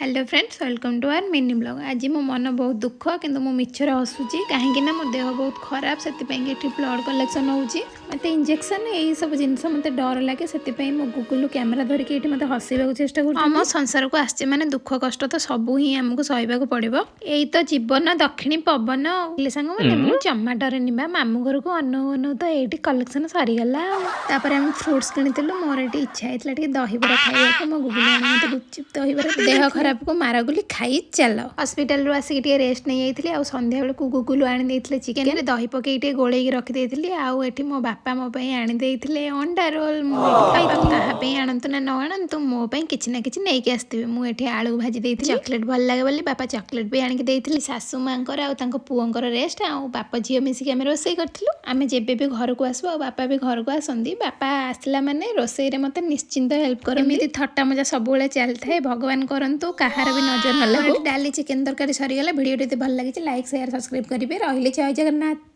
Hello friends, welcome to our mini vlog. ଆଜି ମୋ ମନ ବହୁତ ଦୁଃଖ, କିନ୍ତୁ ମୁଁ ମିଛରେ ହସୁଛି, କାହିଁକି ନା ମୋ ଦେହ ବହୁତ ଖରାପ। ସେଥିପାଇଁ କି ଏଠି ବ୍ଲଡ଼ କଲେକ୍ସନ୍ ହେଉଛି। ମୋତେ ଇଞ୍ଜେକ୍ସନ୍ ଏଇସବୁ ଜିନିଷ ମୋତେ ଡର ଲାଗେ। ସେଥିପାଇଁ ମୋ ଗୁଗୁଲୁ କ୍ୟାମେରା ଧରିକି ଏଠି ମୋତେ ହସେଇବାକୁ ଚେଷ୍ଟା କରୁଛି। ଆମ ସଂସାରକୁ ଆସିଛେ ମାନେ ଦୁଃଖ କଷ୍ଟ ତ ସବୁ ହିଁ ଆମକୁ ସହିବାକୁ ପଡ଼ିବ। ଏଇ ତ ଜୀବନ, ଦକ୍ଷିଣୀ ପବନ। ହେଲେ ସାଙ୍ଗମାନେ, ମୁଁ ଜମା ଡରେନି ବା। ମାମୁଁ ଘରକୁ ଅନଉ ଅନଉ ତ ଏଇଠି କଲେକ୍ସନ୍ ସରିଗଲା। ଆଉ ତାପରେ ଆମେ ଫ୍ରୁଟ୍ସ କିଣିଥିଲୁ। ମୋର ଏଠି ଇଚ୍ଛା ହେଇଥିଲା ଟିକେ ଦହିବରା ଖାଇବାକୁ। ମୋ ଗୁଗୁଲୁ ଆଣି ମୋତେ ଗୁପଚୁପ୍ ଦହିବରା। ଦେହ ଖରାପକୁ ମାରଗୁଲି, ଖାଇ ଚାଲ। ହସ୍ପିଟାଲରୁ ଆସିକି ଟିକେ ରେଷ୍ଟ ନେଇଯାଇଥିଲି। ଆଉ ସନ୍ଧ୍ୟାବେଳକୁ ଗୁଗୁଲୁ ଆଣି ଦେଇଥିଲେ ଚିକେନରେ ଦହି ପକେଇକି ଟିକେ ଗୋଳେଇକି ରଖିଦେଇଥିଲି। ଆଉ ଏଠି ମୋ ବାପା ମୋ ପାଇଁ ଆଣି ଦେଇଥିଲେ ଅଣ୍ଡା ରୋଲ। ମୁଁ ଏଠି ଖାଇଥିଲି। କାହା ପାଇଁ ଆଣନ୍ତୁ ନା ନ ଆଣନ୍ତୁ, ମୋ ପାଇଁ କିଛି ନା କିଛି ନେଇକି ଆସିଥିବେ। ମୁଁ ଏଠି ଆଳୁ ଭାଜି ଦେଇଥିଲି। ଚକୋଲେଟ୍ ଭଲ ଲାଗେ ବୋଲି ବାପା ଚକୋଲେଟ୍ ବି ଆଣିକି ଦେଇଥିଲେ। ଶାଶୁ ମାଙ୍କର ଆଉ ତାଙ୍କ ପୁଅଙ୍କର ରେଷ୍ଟ, ଆଉ ବାପ ଝିଅ ମିଶିକି ଆମେ ରୋଷେଇ କରିଥିଲୁ। ଆମେ ଯେବେ ବି ଘରକୁ ଆସୁ ଆଉ ବାପା ବି ଘରକୁ ଆସନ୍ତି, ବାପା ଆସିଲା ମାନେ ରୋଷେଇରେ ମୋତେ ନିଶ୍ଚିନ୍ତ ହେଲ୍ପ କରନ୍ତି। ଏମିତି ଥଟ୍ଟା ମଜା ସବୁବେଳେ ଚାଲିଥାଏ। ଭଗବାନ କରନ୍ତୁ କାହାର ବି ନଜର ନ ଲାଗୁ। ଡାଲି ଚିକେନ ତରକାରୀ ସରିଗଲା। ଭିଡ଼ିଓଟି ଯଦି ଭଲ ଲାଗିଛି, ଲାଇକ୍, ସେୟାର, ସବସ୍କ୍ରାଇବ୍ କରିବେ। ରହିଲି, ଜୟ ଜଗନ୍ନାଥ।